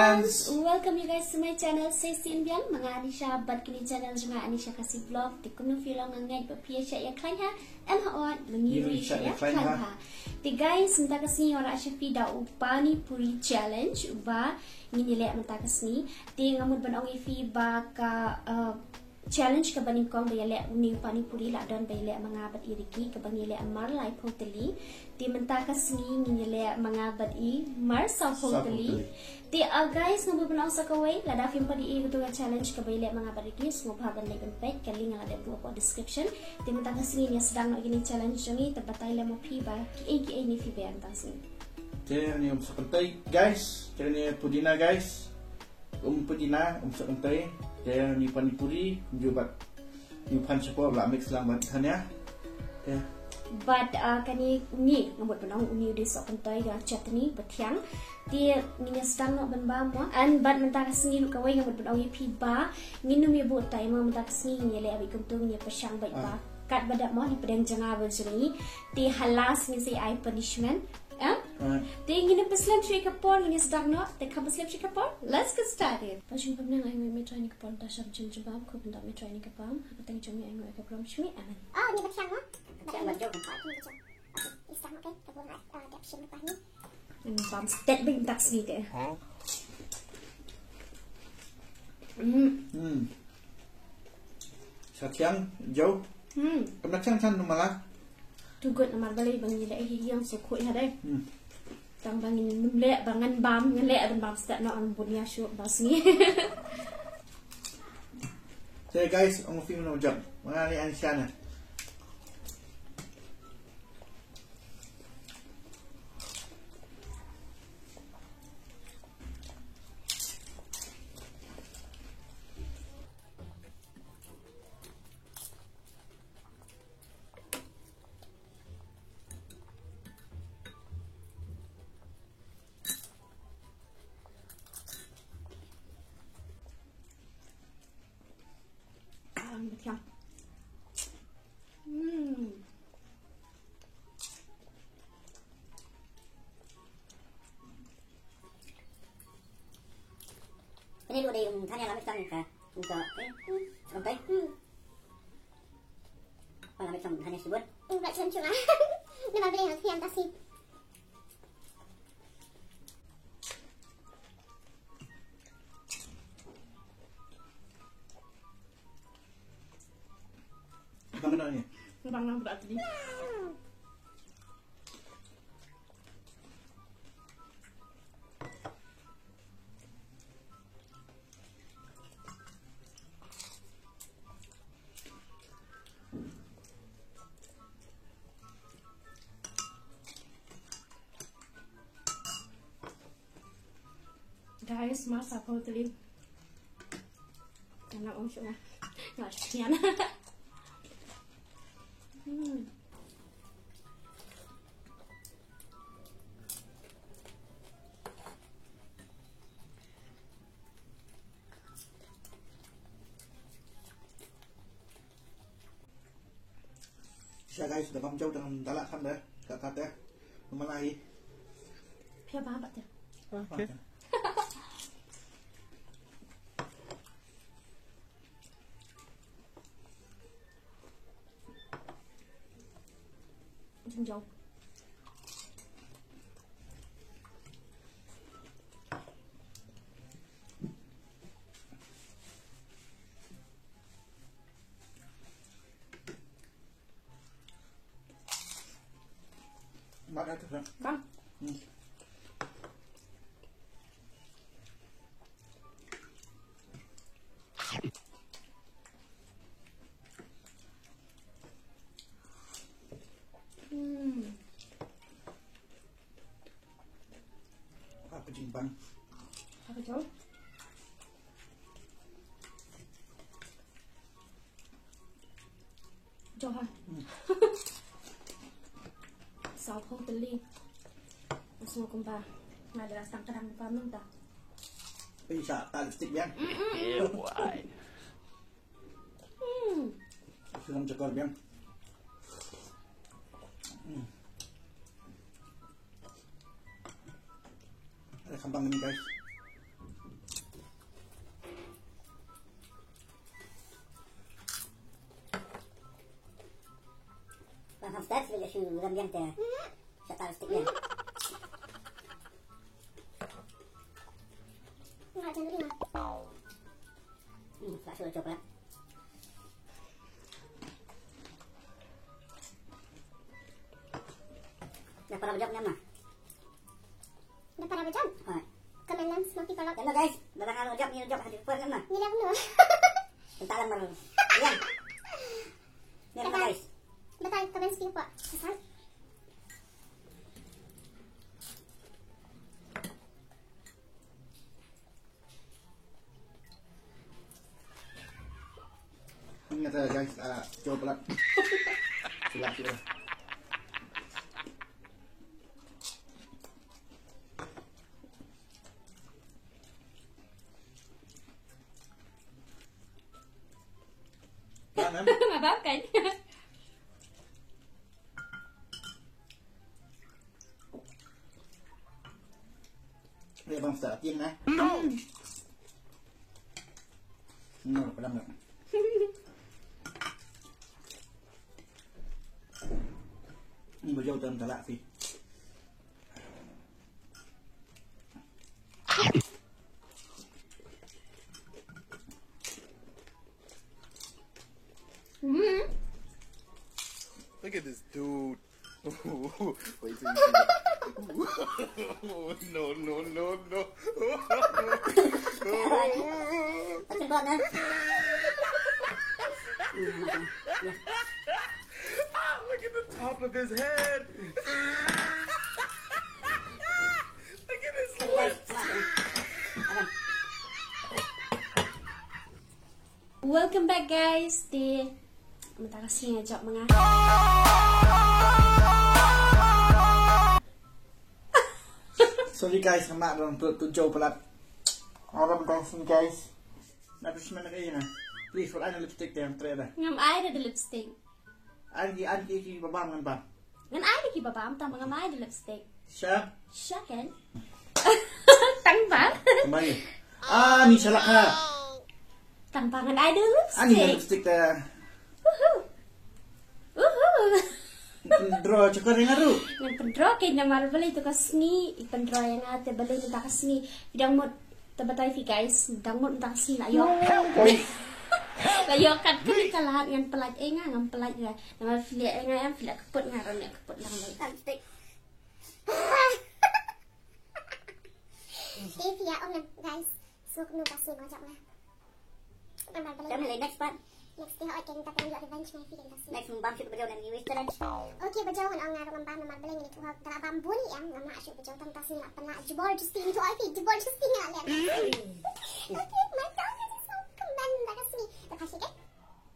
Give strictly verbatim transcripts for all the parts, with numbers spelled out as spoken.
Friends, welcome you guys to my channel, Sesi Indian. Ma nga Anisha, bad kini channel jong nga Anisha Khasi Vlog. Te kumno phi long, nga ngeit ba phi ïa shah ïa khlaiñ ha. Em ha ot, ma ngi ruh ïa shah ïa khlaiñ ha. Te guys, mynta ka sngi nga wanrah sha phi da u pani puri challenge uba ngin ïa leh mynta ka sngi. Te nga mut ban ong ïa phi ba ka, uh, challenge kaba nyngkong ba ïaleh une u pani puri la don ba ïaleh ma nga bad i Ricky, kaba ngi ïaleh mar laiphew tylli. Te mynta ka sngi ngin ïaleh ma nga bad i mar sawphew tylli. Te, ah, guys, nga mut ban ong sa kawei, lada phim pat ïohi ïa kato ka challenge kaba ïaleh ma nga bad i Ricky, sngewbha ban leit ban peit, ka link nga la dep buh hapoh description. Te mynta ka sngi ngin ïa sdang noh ïa kine challenge jong ngi, te batai lem ma phi ba kiei kiei ne phi ba ïa mynta ka sngi. Te ngin ym sa kynthei, guys, te ngin ïa pudina, guys. Um pudina, um sa kynthei. Te une u pani puri, kumjuh bad une u phan shapoh la mix lang bad Tanya. Te bad, ah, kane une, nga mut ban ong une u dei soh kynthei, ka chutney ba thiang. Te ngin ïa sdang noh ban bam mo. An bad mynta ka sngi ruh kawei nga mut ban ong ïa phi ba ngin ym ïa buh timer, mynta ka sngi ngin ïa leh beit kumto, ngin ïa pyrshang beit ba kat ba dap mo, na pdeng jong nga bad jong i. Te ha last ngin sa ai punishment. Em? Te ngin ym pynslem shuh ïa ka por, ngin ïa sdang noh. Te kham pynslem shuh ïa ka por, let's get started. Ba shu pynang, ai ngi me try ïa ka por, da sham chim chim bam, khup nda me try ïa ka bam. Ha ka teng jong me ai ngi ïa ka bam shmi amen. Oh, ni ba thiang mo? Ba thiang ba jong. Ni ba thiang. Okay, ni start mo, okay. Ka bun, ah, dap shim ba ni. Bam stet bing tak sni te. Hmm. Hmm. Sa thiang, Jo. Hmm. Kam da thiang san numala. Too good, namar balei ba ngi leh hi ïang sukhu ïa dei. Hmm. Tang ba ngin ym leh, ba ngan bam, ngan leh ban bam stet noh, an bun ïa shu ba sngi. Te guys, ong film no jam. Mana ni an sana. Hmm. Kane ruh dei, um, Tanya la mix lang ka, um, ka, eh, hmm, ka, eh, hmm. Ba la mix lang Tanya shibun. Hmm, ba chun chun ah. Namar ba dei healthy and tasty. Bang na ni. Bang na berarti. Guys, masa pau teli. Anak ong shunga. Nggak sekian. Hmm. Sha guys, da bam jaw dang da lah kan da. Ka kat da. Mana hi? Pia ba ba da. Okay. Jin jaw. Bang. Hmm. Hmm. Apa jing bang? Apa jauh? Jauh ha. Hmm. Sau hong teli. Masuk kumba. Ngai dara stang kadang kumba nung ta. Bisa tak lipstick biang. Mm-mm. Eh, why? Hmm. Siram cakar biang. Hmm. Ada kambang ini, guys. Biang te. Sa ta stick biang. Nga jan dulu. Hmm, tak suruh coklat. Dah para bajak nyam nah. Dah para bajak? Hai. Comment lang smoky kalau. Hello guys, dah dah bajak ni bajak hadi per nyam nah. Ni dah penuh. Entah lah mer. Ya. Ni guys. Dah tak comment smoky apa? Kesan. Ingat ya guys, ah, coba pelan. Silap, silap. Pelan, em? Mabap kan? Dia bang sa tin eh. No. No, pelan, pelan. Ni bajau tam talak sih. Hmm. Look at this dude. Wait till you see that. No, no, no, no. That's a button. Look at the top of his head. Look at his lips. Welcome back guys. Te mynta ka sngi nga jop ma nga. Sorry guys, nga mad, nga mad tu jop palat. Ora mynta ka sngi guys. Na Christmas na kaei na. Please, wat ai na lipstick te, nga treh da. Ngam ai da lipstick. Ai ki, ai ki, ki ba bam ngan bam. Ngan ai da ki ba bam, tang ba ngam ai da lipstick. Sha? Sha kan? Tang ba? Tang ba ni. Ah, ni shalak ha. Tang ba ngan ai da lipstick. Ah, ni lipstick ta. Uhu. Uhu. Pyndraw, chakor ïa nga ruh. Ngan pyndraw, ka namar balei tu ka sngi, i pyndraw ïa nga te balei mynta ka sngi. Phi dang mut Te batai phi guys, dang mut mynta ka sngi la ïoh. La ïoh kat kane ka lad ngan pynlait, eh nga ngam pynlait nga. Namar phi leh eh nga em, phi leh kput nga ruh leh kput lang lai. Cantik. Te phi ïa ong guys, suk nu ka sngi ba jop nga. Namar balei. Next part. Next te hooid, kane ka taïew ïoh revenge ma phi kane ka sngi. Next, bam shuh bajau na New Year's challenge. Okay bajau, ngan ong nga ruh ngam bam namar balei, ngi tu hok tara bam bun ïa ngam lah shuh bajau, tang ta sngi lah pynlah jabardasti, ngi tu hok jabardasti nga lah leh. Okay, my God, this is so kmen da ka sngi. Da ka shi ke?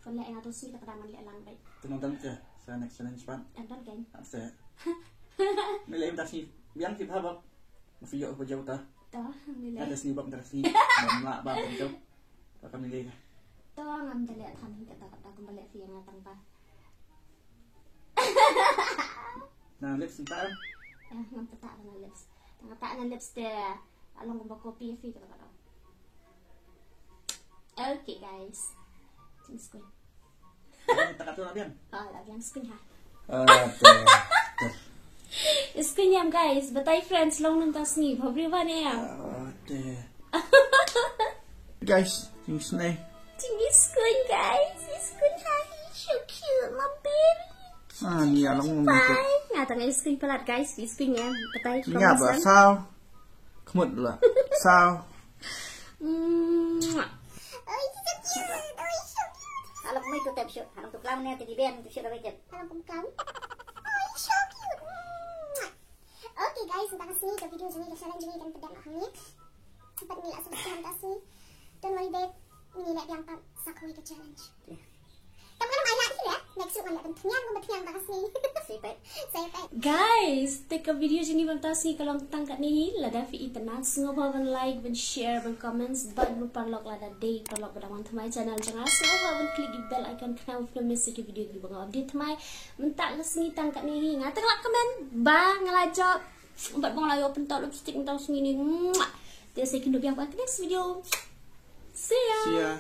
Kon leh nga tu sngi da ka dang ngan leh lang bai. Tu nang dang ke sa next challenge pan. Dang dang kan. Ase. Me leh da sngi biang ki bhabak. Ma phi ïoh bajau ta. To, me leh. Da sngi bak da sngi. Ngam lah bam bajau. Ka kam ni ka. To ngam da leh than hi kata kata kumba leh phi ïa nga tang ba. Na lips nta em? Eh, ngam pynta na lips. Tang kata na lips te. Along kumba copy phi kata kata. Okay guys. Thanks queen. Tang kata la biang. Ah, la biang screen ha. Ah, te. Screen ïam guys, batai friends long nang ta sngi, bhabri ba ne ïam. Ah, te. Guys, jingïaseng. Jingïaseng guys, ïaseng ha, he's so cute, my baby. Ah, ni along nang. Bye. Nga tang ïaseng palat guys, ïaseng ïam, batai. Nga ba saw. Khmut la. Saw. Mwah. Oh, he's so cute. Oh, he's so cute. Along mai tu tep shu. Along tu clown ne teddy bear tu shu da wei tep. Along kum clown. Oh, he's so cute. Mwah. Okay guys, mynta ka sngi ka video jong ngi, ka challenge jong ngi kan pdeng hangne. Bad ngi la sngewsih mynta ka sngi. Don't worry babe, ngi leh biang pat sa kawei ka challenge. Tang ba ngam ai lad hi leh, next week ngan leh ban tyngiang kumba tyngiang mynta ka sngi. Sa ïa peit. Sa ïa peit. Guys, te ka video jong ngi mynta ka sngi ka long tang katne hi, lada phi itynnad sngewbha ban like, ban share, ban comments, bad ruh paralok lada dei paralok ba dang wan thymmai channel jong nga, sngewbha ban click ïa ki bell icon khnang ba phin ym miss ïa ki video kiba nga update thymmai. Mynta ka sngi tang katne hi, nga tang la kmen ba nga la jop. Bad ba nga la ïoh pyntoh lipstick mynta ka sngi ni. Mwah. Te sa ïakynduh biang ha ka next video. See ya. See ya.